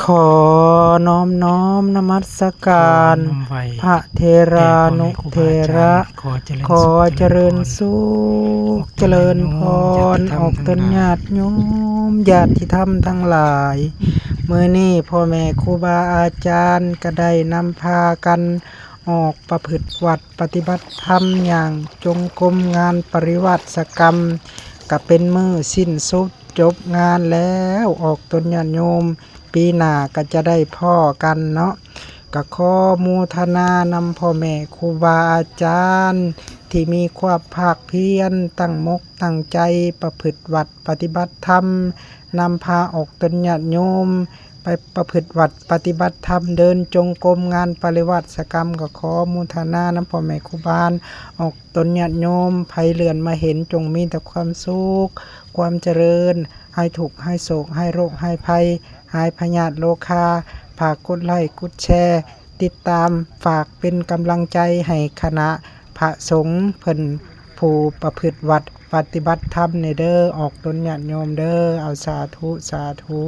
ຂໍນ້ອມນ້ອມນະມັດສະການ ຂອນ້ອມໄຫວ້ ພະເຖຣານຸເຖຣະ ຂໍຈະເລີນສຸກ ຂອຈະເລີນສຸກ ຈະເລີນພອນ ຍາດຕິທຳທັງຫຼາຍ ອອກຕົນຍາດໂຍມ ຍາດຕິທຳທັງຫຼາຍ ມື້ນີ້ພໍ່ແມ່ຄູບາອາຈານກໍໄດ້ນຳພາກັນ ອອກປະພຶດວັດປະຕິບັດທຳຢ່າງຈົງກົມ ງານປະລິວາສະກຳ ກະເປັນມື້ສິ້ນສຸດຈົບງານແລ້ວ ອອກຕົນຍາດໂຍມ ປີໜ້າກະຈະໄດ້ພໍ້ກັນເນາະ ກະຂໍໂມທະນານຳພໍ່ແມ່ຄູບາອາຈານ ທີ່ມີຄວາມພາກພຽນ ຕັ້ງມົກຕັ້ງໃຈປະພຶດວັດປະຕິບັດທຳ ນຳພາອອກຕົນຍາດໂຍມ ໄປປະພຶດວັດປະຕິບັດທຳ ເດີນຈົງກົມ ງານປະລິວາສະກຳ ກໍຂໍໂມທະນານຳພໍ່ແມ່ຄູບາອາຈານ ອອກຕົນຍາດໂຍມ ໃຜເລື່ອນມາເຫັນ ຈົ່ງມີແຕ່ຄວາມສຸກ ຄວາມຈະເລີນ ຫາຍທຸກ ຫາຍໂສກ ຫາຍໂລກ ຫາຍໄພ ຫາຍພະຍາດໂລຄາ ຝາກກົດໄລ້ກົດແຊ ຕິດຕາມ ຝາກເປັນກຳລັງໃຈໃຫ້ຄະນະພະສົງເພິ່ນ ຜູ້ປະພຶດວັດປະຕິບັດທຳນີ້ເດີ ອອກຕົນຍາດໂຍມເດີ ເອົາ ສາທຸ ສາທຸ.